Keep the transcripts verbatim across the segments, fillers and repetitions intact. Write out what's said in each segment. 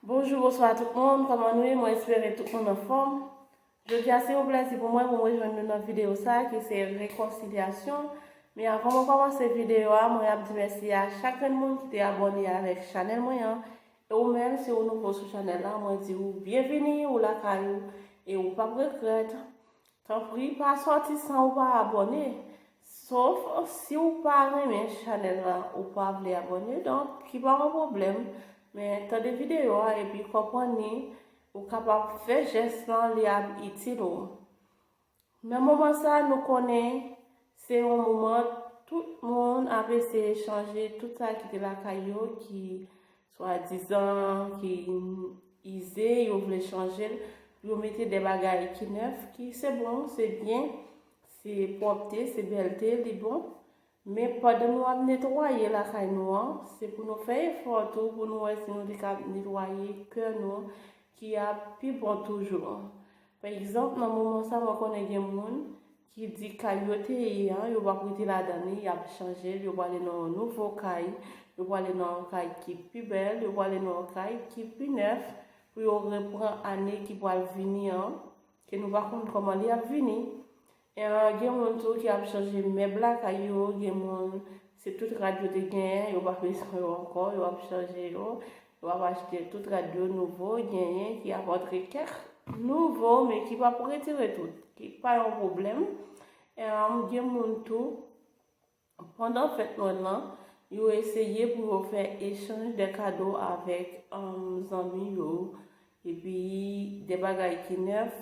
Bonjou, bonswa tout moun, kòman nou ye? Mwen espere tout moun anfòm. Jodi a se yon plèzi pou mwen pou mwen jwenn nou nan videyo sa a ki se rekonsilyasyon. Men avan mwen kòmanse videyo a, mwen ap di mèsi a chak grenn moun ki te abòne avèk chanèl mwen an. E ou menm, si ou nouvo sou chanèl la, mwen di ou byenvini, ou lakay ou, e ou p ap regrèt. Tanpri, pa sòti san ou pa abòne. Sof si ou pa renmen chanèl la, ou pa vle abòne, donk, ki pa yon pwoblèm. Men tande videyo a epi konprann li, ou kapab fè jès lan, li ap itil ou. Nan moman sa, nou konnen se yon moman tout moun ap eseye chanje tout sa ki te lakay yo, ki swadizan, ki ize, yo vle chanje l, yo mete de bagay ki nèf, ki se bon, se byen, se pwòpte, se bèlte, li bon. Men pandan nou ap netwaye lakay nou an, se pou nou fè efò tou pou nou wè si nou te ka netwaye kè nou ki ap pi bon toujou. Pa egzanp, nan moman sa, mwen konnen gen moun ki di kay yo te ye an, yo p ap rete ladan li, y ap chanje l, yo prale nan yon nouvo kay, yo prale nan yon kay ki pi bèl, yo prale nan yon kay ki pi nèf, pou yo repran ane ki pral vini an, ke nou pa konn kòman li ap vini. E, gen moun tou ki ap chanje mèb lakay yo, gen moun, se tout rad yo te genyen, yo pa bezwen yo ankò, yo ap chanje yo, yo ap achte tout rad yo nouvo, genyen ki ap antre kèk nouvo, men ki p ap retire tout, ki pa yon pwoblèm. E, gen moun tou, pandan fèt Nwèl lan, yo eseye pou yo fè echanj de kado avèk, um, zanmi yo, epi de bagay ki nèf,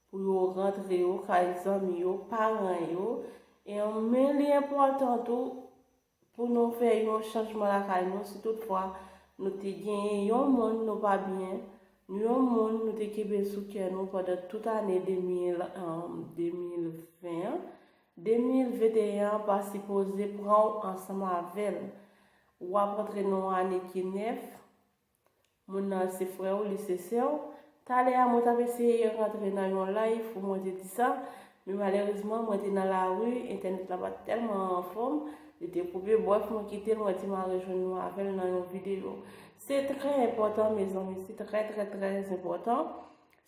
pou yo rantre yo kay zanmi yo, paran yo. E, men li enpòtan tou pou nou fè yon chanjman lakay nou, si toutfwa nou te genyen yon moun nou pa byen, yon moun nou te kenbe sou kè nou pandan tout ane de mil, um, de mil ven an, de mil venteyen an pa sipoze pran w ansanm avè l. W ap antre nan yon ane ki nèf, moun nan se frè w, li se sè w. Talè a, mwen t ap eseye rantre nan yon live pou mwen te di sa, men malerezman, mwen te nan lari, entènèt la pa t tèlman anfòm, li te koupe, brèf, mwen kite l, mwen di m a rejwenn nou avè l nan yon videyo. Se trè enpòtan, mezanmi, se trè, trè, trè enpòtan.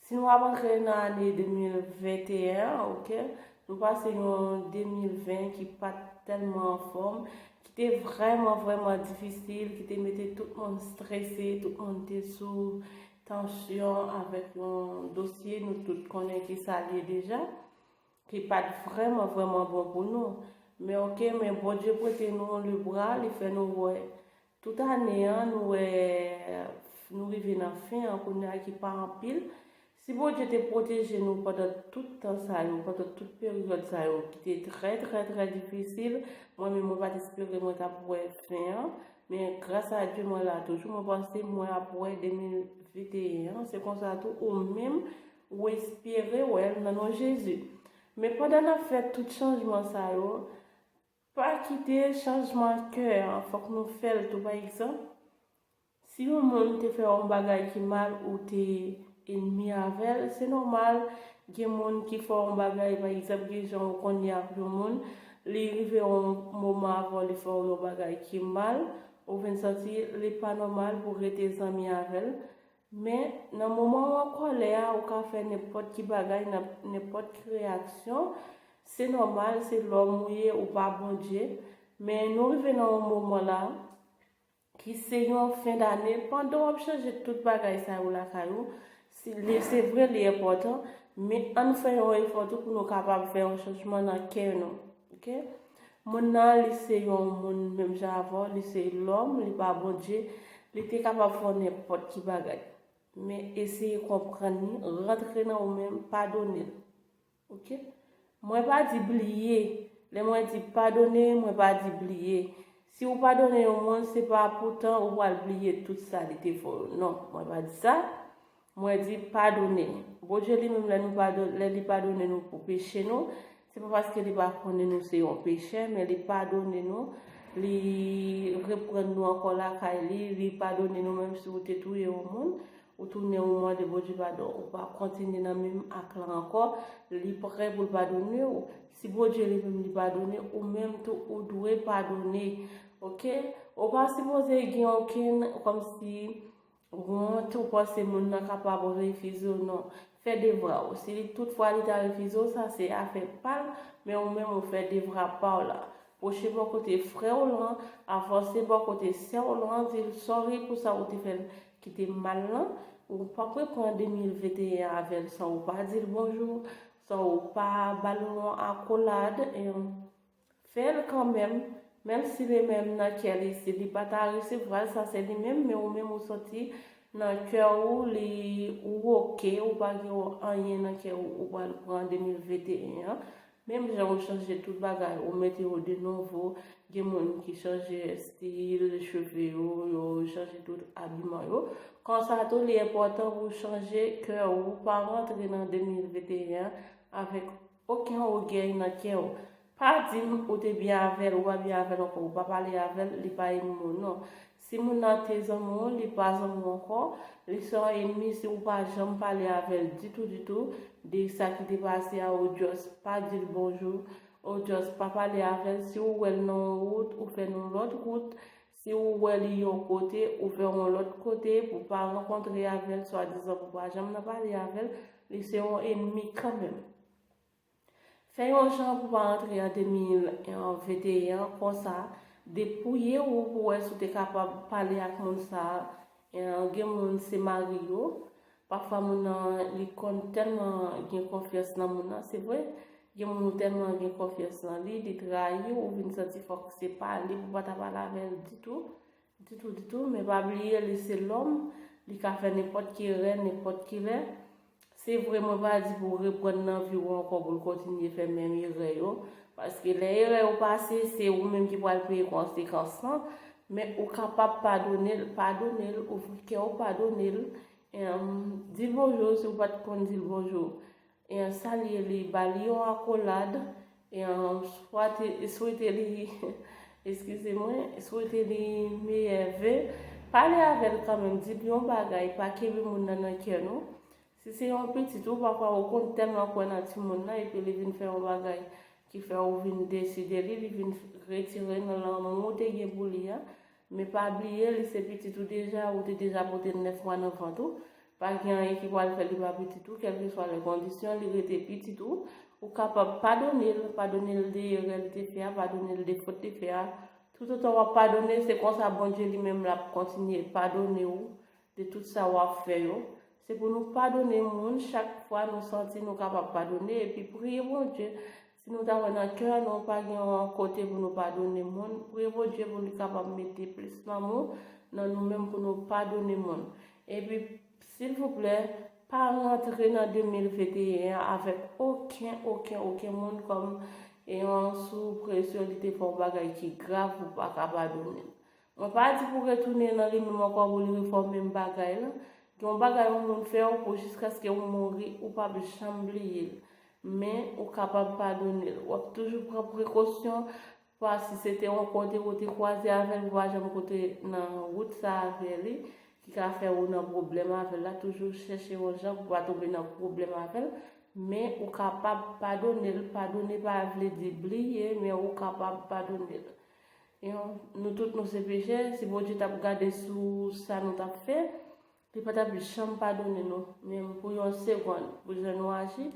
Si nou ap antre nan ane de mil venteyen an, oke, nou pase yon de mil ven ki pa t tèlman anfòm, ki te vrèman, vrèman difisil, ki te mete tout moun strese, tout moun te sou tansyon avèk yon dosye nou tout konnen ki sa l ye deja, ki pa t vrèman, vrèman bon pou nou. Men oke, men Bondye prete nou lebra, li fè nou wè tout ane an, nou wè, nou rive nan fen an, kounye a ki pa anpil. Si Bondye te pwoteje nou pandan tout tan sa yo, pandan tout peryòd sa yo, ki te trè, trè, trè difisil, mwen menm, mwen pa t espere mwen t ap wè fen an, men gras a Dye, mwen la toujou, mwen panse mwen ap wè de mil venteyen an, se konsa tou, ou menm, ou espere wè l nan non Jezi. Men pandan n ap fè tout chanjman sa yo, pa kite chanjman kè an, fòk nou fè l tou. Pa egzanp, si yon moun te fè yon bagay ki mal, ou te enmi avè l, se nòmal. Gen moun ki fè yon bagay, pa egzanp, gen jan ou konn ye ak yon moun, li rive yon moman avè w, li fè w yon bagay ki mal, ou vin santi li pa nòmal pou w rete zanmi avè l. Men, nan moman w an kòlè a, ou ka fè nenpòt ki bagay, nan nenpòt ki reyaksyon. Se nòmal, se lòm ou ye, ou pa Bondye. Men nou rive nan yon moman la, ki se yon fen dane, pandan w ap chanje tout bagay sa yo lakay ou, se, li, se vre, li enpòtan, men ann fè yon efò tou pou nou kapab fè yon chanjman nan kè nou. Oke? Moun nan, li se yon moun menm jan avè w, li se lòm, li pa Bondye, li te kapab fè w nenpòt ki bagay. Men eseye konprann li, rantre nan ou menm, padone l. Oke? Mwen pa di bliye. Lè mwen di padone, mwen pa di bliye. Si ou padone yon moun, se pa poutan ou pral bliye tout sa li te fè w. Non, mwen pa di sa. Mwen di padone. Bondye li menm, lè nou padone, lè li padone nou pou peche nou, se pa paske li pa konnen nou se yon pechè, men li padone nou, li reprann nou ankò lakay li, li padone nou menm si ou te touye yon moun, ou tounen ou mande Bondye padon, ou pa kontinye nan menm ak la ankò, li prè pou l padone w. Si Bondye li menm li padone, ou menm tou ou dwe padone. Oke? Ou pa sipoze gen okenn kòmsi wont, ou panse moun nan kapab refize w, non. Fè devwa w. Si li, toutfwa li ta refize w, sa se afè pa l, men ou menm ou fè devwa pa w la. Pwoche bò kote frè w lan, avanse bò kote sè w lan, di l sòri pou sa ou te fè l kite mal lan. Ou p ap reprann de mil venteyen avè l san ou pa di l bonjou, san ou pa ba l yon akolad. E fè l kanmenm, menm si li menm nan kè li, si li pa ta resevwa l, sa se li menm, men ou menm ou santi nan kè ou, li, ou oke, ou pa gen anyen nan kè ou, ou pral pran de mil venteyen an. Menm jan ou chanje tout bagay, ou mete yo de nouvo, gen moun ki chanje estil cheve yo, yo chanje tout abiman yo. Konsa tou, li enpòtan pou chanje kè ou, pa rantre nan de mil venteyen an avèk okenn ògèy nan kè ou. Pa di m ou te byen avè l, ou pa byen avè l ankò, ou pa pale avè l, li pa enmi w, non. Si moun nan te zanmi w, li pa zanmi w ankò, li se yon enmi si ou pa janm pale avè l ditou, ditou, de sa ki te pase a, ou just pa di l bonjou, ou just pa pale avè l. Si ou wè l nan yon wout, ou fè l yon lòt wout. Si ou wè li yon kote, ou fè yon lòt kote pou pa rankontre avè l, swadizan pou pa janm nan pale avè l, li se yon enmi kanmenm. Fè yon jan pou pa rantre an de mil venteyen an konsa, depouye w pou wè si w te kapab pale ak moun sa a. E, gen moun se mari yo, pafwa moun nan li konn tèlman gen konfyans nan moun nan, se vre, gen moun ou tèlman gen konfyans nan li, li trayi w, ou vin santi fòk se pa li pou pa ta pale avè l ditou. Ditou, ditou, men pa bliye, li se lòm, li ka fè nenpòt ki erè, nenpòt ki lè. Se vre, mwen pa di pou w reprann nan vi w ankò pou l kontinye fè menm erè yo, paske lè erè yo pase, se ou menm ki pral peye konsekans lan, men ou kapab padone l, padone l, ouvri kè w, padone l, em, di l bonjou si w pa t konn di l bonjou. E, salye li, ba li yon akolad, e, swate, swete li, eskize mwen, swete li meyè ve. Pale avè l kanmenm, di l yon bagay, pa kenbe moun nan nan kè nou. Si se yon pitit ou, pafwa ou konn tèlman kwè nan timoun nan, epi li vin fè yon bagay ki fè ou vin deside li, li vin retire nan lanmou ou te gen pou li a. Men pa bliye, li se pitit ou deja, ou te deja pote l nèf mwa nan vant ou. Pa gen anyen ki pral fè li pa pitit ou, kèlkeswa lè kondisyon, li rete pitit ou. Ou kapab padone l, padone l de erè li te fè a, padone l de fot li fè a. Toutotan w ap padone, se konsa Bondye li menm l ap kontinye padone w de tout sa w ap fè yo. Se pou nou padone moun chak fwa nou santi nou kapab padone, epi priye Bondye. Si nou ta wè nan kè nou pa gen yon kote pou nou padone moun, priye Bondye pou li kapab mete plis lanmou nan nou menm pou nou padone moun. Epi, silvouplè, pa rantre nan de mil venteyen an avèk okenn, okenn, okenn moun kòm e yon sou presyon li te fè yon bagay ki grav ou pa ka padone l. Mwen pa di pou retounen nan li menm ankò pou li refè menm bagay lan. Gen yon bagay yon moun fè w pou jiskaske ou mouri, ou p ap janm bliye l. Men ou kapab padone l. W ap toujou pran prekosyon, pa si se te yon kote ou te kwaze avè l, ou pa janm kote nan wout sa avè li, ki ka fè ou nan pwoblèm avè l la, toujou chèche yon jan pou pa tonbe nan pwoblèm avè l. Men ou kapab padone l. Padone pa vle di bliye, men ou kapab padone l. E nou tout nou se pechè, si Bondye t ap gade sou sa nou t ap fè, li pa t ap janm padone nou, menm pou yon segonn, pou jan nou aji,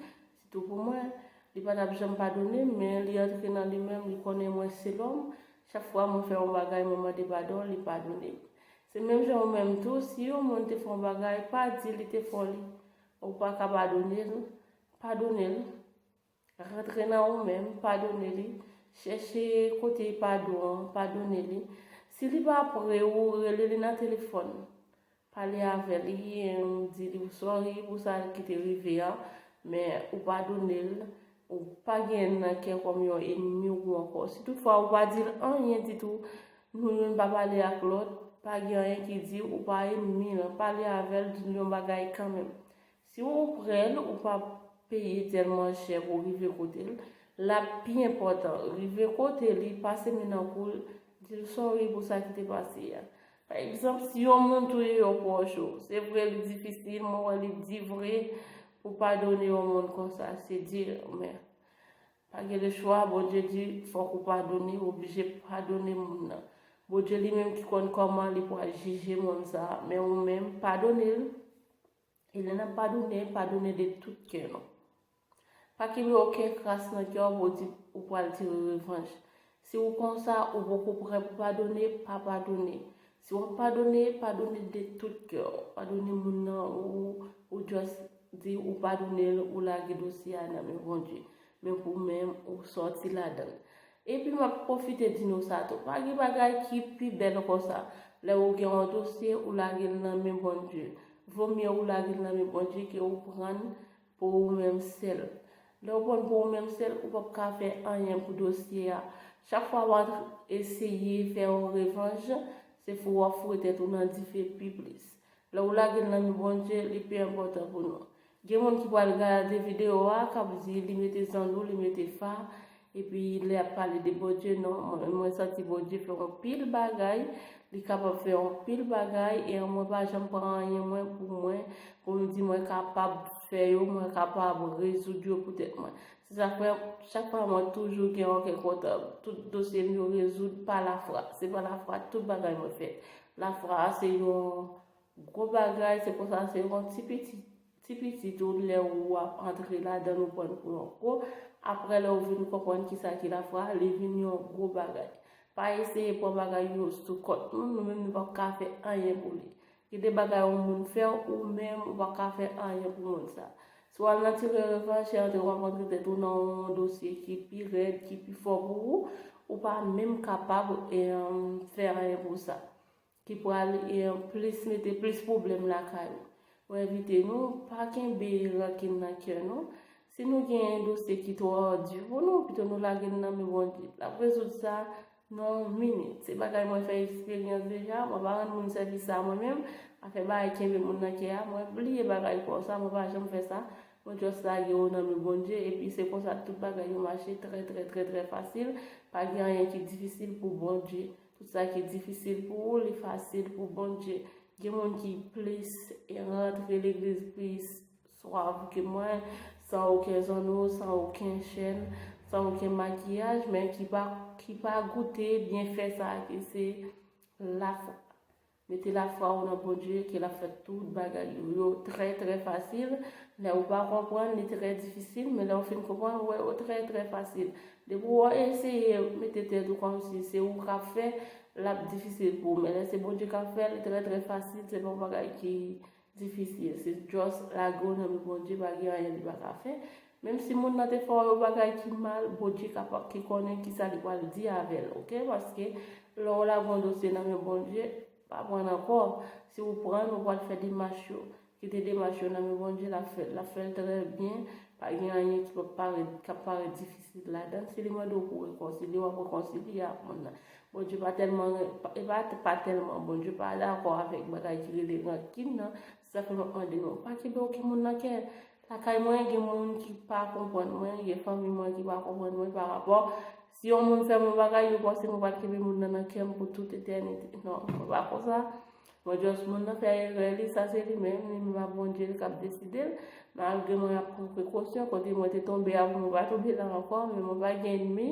sitou pou mwen, li pa t ap janm padone m, men li antre nan li menm, li konnen mwen se lòm, chak fwa mwen fè yon bagay, mwen mande padon, li padone m. Se menm jan ou menm tou, si yon moun te fè yon bagay, pa di li te fè w li, ou pa ka padone l, padone l. Rantre nan ou menm, padone li. Chèche kote padon an, padone li. Si li pa pre ou, rele li nan telefòn. Pale avè li, em, di li ou sòri pou sa ki te rive a, men ou padone l, ou pa gen l nan kè kòm yon enmi ou ankò. Si toutfwa ou pa di l anyen ditou, nou youn pa pale ak lòt, pa gen anyen ki di ou pa enmi l, pale avè l, di l yon bagay kanmenm. Si ou pre l, ou pa peye tèlman chè pou w rive kote l. L ap pi enpòtan. Rive kote li, pase men nan kou l, di l sòri pou sa ki te pase a. Pa egzanp, si yon moun touye yon pwòch ou, se vre li difisil, mwen wè li di vre pou padone yon moun konsa, se di, men pa gen lechwa, Bondye di fòk ou padone, ou oblije padone moun nan. Bondye li menm ki konn kòman li pral jije moun sa a, men ou menm, padone l. E lè n ap padone, padone de tout kè nou. Pa kenbe okenn kras nan kè w pou w di ou pral tire revanj. Si ou konsa, ou poko prè pou padone, pa padone. Si w ap padone, padone de tout kè w. Padone moun nan, ou, ou just di ou padone l, ou lage dosye a nan men Bondye. Men pou menm, ou sòti ladan l. Epi m ap pwofite di nou sa tou. Pa gen bagay ki pi bèl konsa. Lè ou gen yon dosye, ou lage l nan men Bondye. Vomye ou lage l nan men Bondye ke ou pran l pou ou menm sèl. Lè ou pran l pou ou menm sèl, ou p ap ka fè anyen pou dosye a. Chak fwa w ap eseye fè yon revanj, se pou w ap foure tèt ou nan dife pi plis. Lè ou lage l nan men Bondye, li pi enpòtan pou nou. Gen moun ki pral gade videyo a, k ap di li mete zanno, li mete fa, epi lè y ap pale de Bondye, non, mwen, mwen santi Bondye fè yon pil bagay, li kapab fè yon pil bagay, e mwen pa janm pran anyen mwen pou mwen, pou m di mwen kapab fè yo, mwen kapab rezoud yo pou tèt mwen. Se sa k fè, chak fwa mwen toujou gen yon kè kontan, tout dosye m yo rezoud pa lafwa. Se pa lafwa, tout bagay mwen fè. Lafwa a se yon gwo bagay, se konsa, se yon ti piti, ti piti tou, lè ou ap antre ladan l ou pran l pou yon gwo. Apre, lè ou vin konprann kisa ki lafwa, li vin yon gwo bagay. Pa eseye pran bagay yo sou kont nou, nou menm nou p ap ka fè anyen pou li. Gen de bagay yon moun fè w, ou menm ou p ap ka fè anyen pou moun sa. Si w al nan tire revanj, se antre w ap antre tèt ou nan yon dosye ki pi rèd, ki pi fò pou ou, ou pa menm kapab, em, fè anyen pou sa. Ki pral, em, plis mete plis pwoblèm lakay ou. Mwen envite nou, pa kenbe rankin nan kè nou. Si nou gen dosye ki twò di pou nou, pito nou lage l nan men Bondye. L ap rezoud sa nan yon minit. Se bagay mwen fè eksperyans deja, mwen pa rann moun sèvis sa mwen menm. Afè bagay kenbe moun nan kè a, mwen bliye bagay konsa, mwen pa janm fè sa. Mwen just lage yo nan men Bondye, epi se konsa tout bagay yo mache trè, trè, trè, trè fasil. Pa gen anyen ki difisil pou Bondye. Tout sa ki difisil pou ou, li fasil pou Bondye. Gen moun ki plis e rantre legliz plis swav ke mwen, san okenn zanno, san okenn chèn, san okenn makiyaj, men ki pa, ki pa goute byenfè sa a ki se lafwa. Mete lafwa ou nan Bondye, ke l ap fè tout bagay yo, yo trè, trè fasil. Lè ou pa konprann, li trè difisil, men lè ou fin konprann, ou wè yo trè, trè fasil. Depi w eseye mete tèt ou kòmsi se ou k ap fè, l ap difisil pou ou. Men lè se Bondye k ap fè, li trè, trè fasil, se pa yon bagay ki difisil. Se just lage w nan men Bondye, pa gen anyen li pa ka fè. Menm si moun nan te fè w yon bagay ki mal, Bondye kapab, ki konnen kisa li pral di avè l, oke? Paske lè w lage yon dosye nan men Bondye, pa pran l ankò. Si w pran l, ou pral fè demach yo. Kite demach yo nan men Bondye, l ap fè, l ap fè l trè byen. Pa gen anyen ki p ap parèt, k ap parèt difisil ladan l. Si li mande w pou w rekonsilye, w ap rekonsilye ak moun nan. Bondye pa tèlman, e pa, pa tèlman, Bondye pa dakò avèk bagay ki rele rankin nan. Se sa fè m ap mande nou, pa kenbe okenn moun nan kè. Lakay mwen, gen moun ki pa konprann mwen, gen fanmi mwen ki pa konprann mwen pa rapò. Si yon moun fè m yon bagay, yo panse mwen pral kenbe moun nan nan kè m pou tout etènite. Non, mwen pa konsa. Mwen just moun nan fè erè li, sa se li menm, li menm ak Bondye li k ap deside l. Malgre mwen ap pran prekosyon, kote mwen te tonbe a pou mwen pa tonbe la ankò, men mwen pa gen ènmi.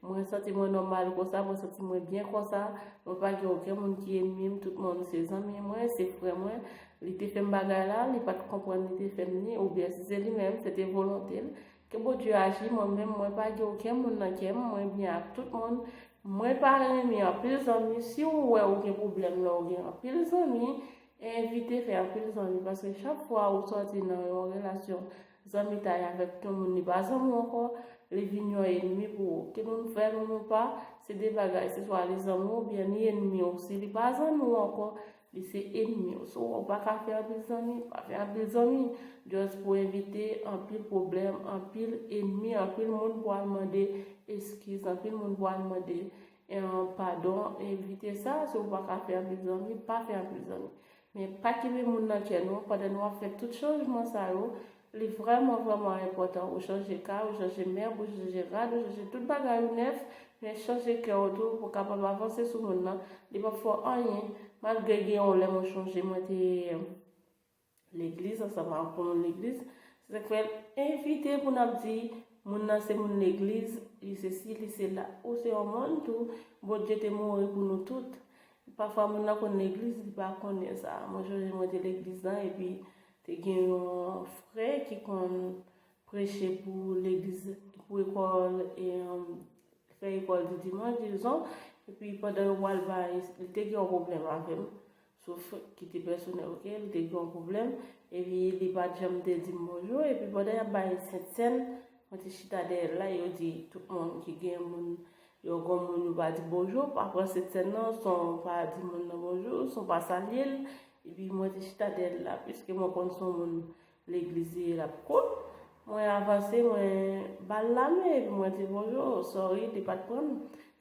Mwen santi mwen nòmal konsa, mwen santi mwen byen konsa. Mwen pa gen okenn moun ki ènmi m, tout moun se zanmi mwen, se frè mwen. Li te fè m bagay la, li pa t konprann li te fè m li, oubyen si se li menm, se te volonte l. Ke Bondye aji, mwen menm, mwen pa gen okenn moun nan kè m, mwen byen ak tout moun. Mwen pa renmen anpil zanmi. Si w wè ou gen pwoblèm lè w gen anpil zanmi, evite fè anpil zanmi, paske chak fwa ou sòti nan yon relasyon zanmitay avèk yon moun, li pa zanmi w ankò, li vin yon ènmi pou ou. Ke nou vle nou pa, se de bagay, se swa li zanmi w oubyen li ènmi w. Si li pa zanmi w ankò, li se ènmi w. So, ou pa ka fè anpil zanmi, pa fè anpil zanmi. Just pou evite anpil pwoblèm, anpil ènmi, anpil moun pou al mande eskiz, anpil moun pou al mande, eh, padon. Evite sa, si ou pa ka fè anpil zanmi, pa fè anpil zanmi. Men pa kenbe moun nan kè nou, pandan nou ap fè tout chanjman sa yo, li vrèman, vrèman enpòtan. Ou chanje kay, ou chanje mèb, ou chanje rad, ou chanje tout bagay ou nèf, men chanje kè w tou pou w kapab avanse sou moun nan. Li p ap fè w anyen, malgre gen yon lè mwen chonje mwen te legliz ansanm ak yon moun legliz. Se sa k fè evite pou n ap di, Moun nan se moun legliz, li se si, li se la. Ou se yon moun tou, Bondye te mouri pou nou tout. Pafwa moun nan konn legliz, li pa konnen sa. Mwen sonje mwen te legliz la, epi te gen yon frè ki konn preche pou legliz, pou ekòl, e, fè ekòl di dimanch, dizon. Epi pandan yo pral bay, li te gen yon pwoblèm avè m. Sof ki te pèsonèl, oke, li te gen yon pwoblèm. Epi li pa t janm te di m bonjou. Epi pandan y ap bay Sentsèn, mwen te chita dèyè l la, yo di tout moun ki gen moun, yo gon moun yo pa di bonjou, pa pran Sentsèn nan, san w pa di moun nan bonjou, san w pa salye l. Epi mwen te chita dèyè l la, piske mwen konn se yon moun legliz li ye, l ap kout. Mwen avanse, mwen ba l lamen, epi mwen di bonjou, sorry, li pa t pran.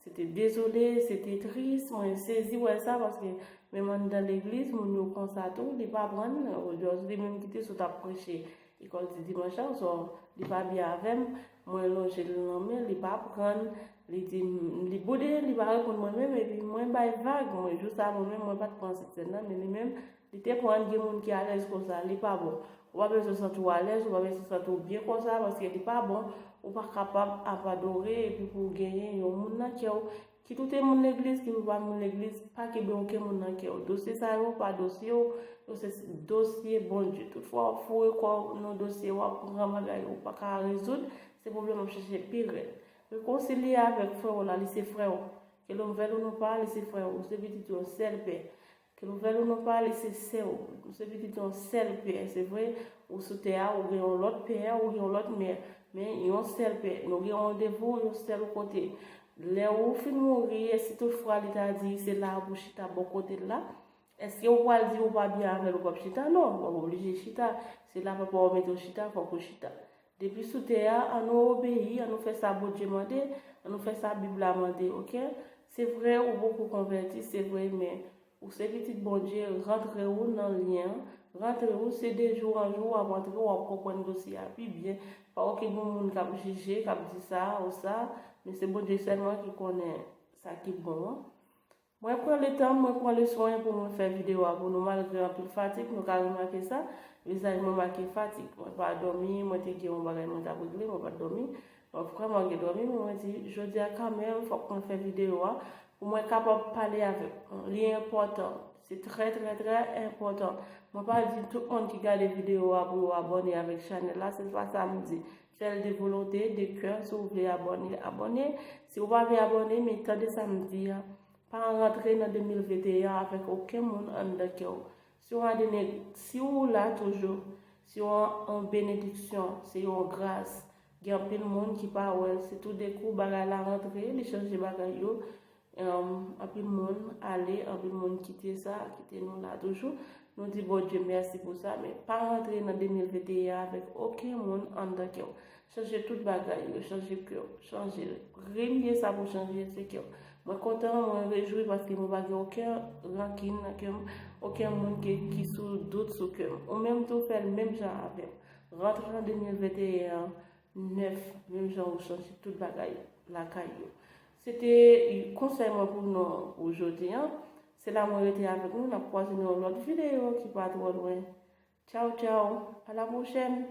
Se te dezole, se te tris, mwen sezi wè sa, paske menm anndan legliz, moun yo konsa tou, li pa pran. Jòj li menm ki te sot ap preche ekòl di dimanch la, so, li pa byen avè m. Mwen lonje l lanmen, li pa pran. Li di m, li boude, li pa reponn mwen menm, epi mwen bay vag. Mwen, jou sa, mwen menm, mwen pa t pran Sentsèn nan, men li menm, li te pran. Gen moun ki alèz konsa, li pa bon. Ou pa bezwen santi w alèz, ou pa bezwen santi w byen konsa, paske li pa bon. Ou pa kapab ap adore, epi pou w genyen yon moun nan kè w. Kit ou te moun legliz, kit ou pa moun legliz, pa kenbe okenn moun nan kè w. Dosye sa yo, pa dosye w, yo se dosye Bondye. Tout fwa w ap foure kò w nan dosye, w ap pran bagay ou pa ka rezoud, se pwoblèm w ap chèche pi rèd. Rekonsilye avèk frè w la, li se frè w. Ke l ouvè l ou non pa, li se frè w. Ou se pitit yon sèl pè. Ke l ouvè l ou non pa, li se sè w. Ou se pitit yon sèl pè. Se vre, ou sou tè a, ou gen yon lòt pè, ou gen yon lòt mè. Men yon sèl pè. Nou gen randevou yon sèl kote. Lè ou fin mouri, e si toutfwa li ta di se la pou chita bò kote l la, èske ou pral di ou pa byen avè l, ou p ap chita? Non, w ap oblije chita. Se la papa w mete w chita, fòk ou chita. Depi sou tè a, ann nou obeyi, ann nou fè sa Bondye mande, ann nou fè sa Bib la mande, oke? Se vre, ou poko konvèti, se vre, men ou se pitit Bondye, rantre ou nan lyen an, rantre ou, se de jou an jou w ap rantre, w ap konprann dosye a pi byen. Pa okenn moun k ap jije, k ap di sa ou sa, men se Bondye sèlman ki konnen sa ki bon an. Mwen pran letan m, mwen pran leswen pou mwen fè videyo a pou nou, malgre anpil fatig, nou ka remake sa. Vizaj mwen make fatig. Mwen pa dòmi, mwen te gen yon bagay mwen t ap regle, mwen pa t dòmi. Mwen vrèman gen dòmi, men mwen di, jodi a kanmenm, fòk mwen fè videyo a pou mwen kapab pale avèk nou. Li enpòtan. Se trè, trè, trè enpòtan. Mwen pa di tout moun ki gade videyo a pou yo abòne avèk chanèl la, se pa sa m di. Fè l de volonte, de kè, si w vle abòne, abòne. Si w pa vle abòne, men tande sa m di a. Pa rantre nan de mil venteyen an avèk okenn moun anndan kè w. Si w ane, si w la toujou, se yon, yon benediksyon, se yon gras. Gen anpil moun ki pa wè l, se toudenkou bagay la rantre, li chanje bagay yo. Em, anpil moun ale, anpil moun kite sa, kite nou la toujou. Nou di Bondye mèsi pou sa, men pa rantre nan de mil venteyen an avèk okenn moun anndan kè w. Chanje tout bagay yo, chanje kè w, chanje l. Premye sa pou chanje, se kè w. Mwen kontan, mwen rejwi paske mwen pa gen okenn rankin nan kè m, okenn moun ki, ki sou dout sou kè m. Ou menm tou fè l menm jan avè m. Rantre nan de mil venteyen an nèf, menm jan ou chanje tout bagay lakay yo. Se te konsèy mwen pou nou pou jodi a. Se la mwen rete avèk nou, n ap kwaze nan yon lòt videyo ki pa twò lwen. Tchaw, tchaw, a la pwochèn!